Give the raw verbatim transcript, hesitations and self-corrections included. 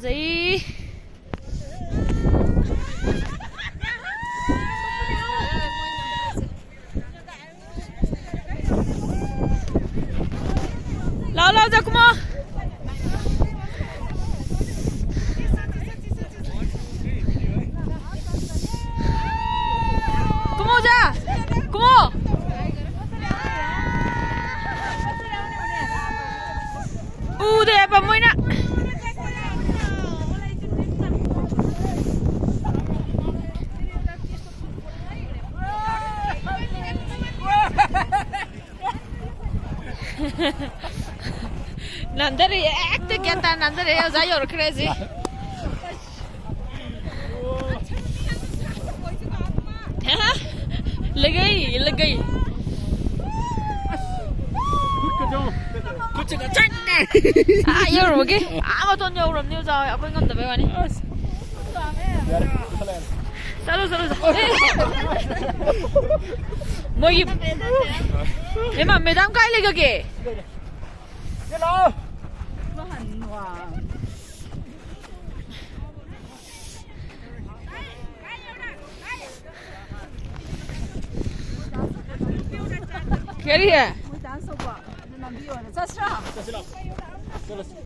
ꯐꯖꯩ꯫ ꯂꯥꯎ, ꯂꯥꯎ, ꯖꯥ, ꯀꯨꯝꯃꯣ꯫ ꯀꯨꯝꯃꯣ, ꯖꯥ꯫ ꯀꯨꯝꯃꯣ꯫ ꯎꯗꯦꯕ ꯃꯣꯏꯅ꯫ ꯅꯥꯟꯊꯔꯛꯑꯦ, ꯍꯦꯛꯇ ꯒ꯭ꯌꯥꯟ ꯇꯥꯅ ꯅꯥꯟꯊꯔꯛꯑꯦ꯫ ꯑꯣꯖꯥ ꯌꯧꯔꯛꯈ꯭ꯔꯦ ꯍꯧꯖꯤꯛ꯫ ꯍꯥ? ꯂꯩꯒꯩ, ꯂꯩꯒꯩ꯫ ꯈꯨꯠꯁꯤꯗ ꯆꯪꯉꯦ꯫ ꯑꯥ ꯌꯧꯔꯨꯕꯒꯤ, ꯑꯥ ꯃꯇꯣꯟ ꯌꯧꯔꯕꯅꯤ ꯑꯣꯖꯥ ꯍꯣꯏ, ꯑꯩꯈꯣꯏ ꯉꯝꯗꯕꯩ ꯋꯥꯅꯤ꯫ ꯆꯠꯂꯣ, ꯆꯠꯂꯣ, ꯆꯠꯂꯣ꯫ ꯑꯦ꯫ ꯃꯣꯏꯒꯤ, ꯏꯃꯥ, ꯃꯦꯗꯥꯝ ꯀꯥꯏ ꯂꯩꯈ꯭ꯔꯒꯦ? ꯁꯤꯗ ꯂꯥꯛꯑꯣ꯫ ꯀꯔꯤ? ꯆꯠꯁꯤꯔꯥ? ꯆꯠꯂꯁꯤ꯫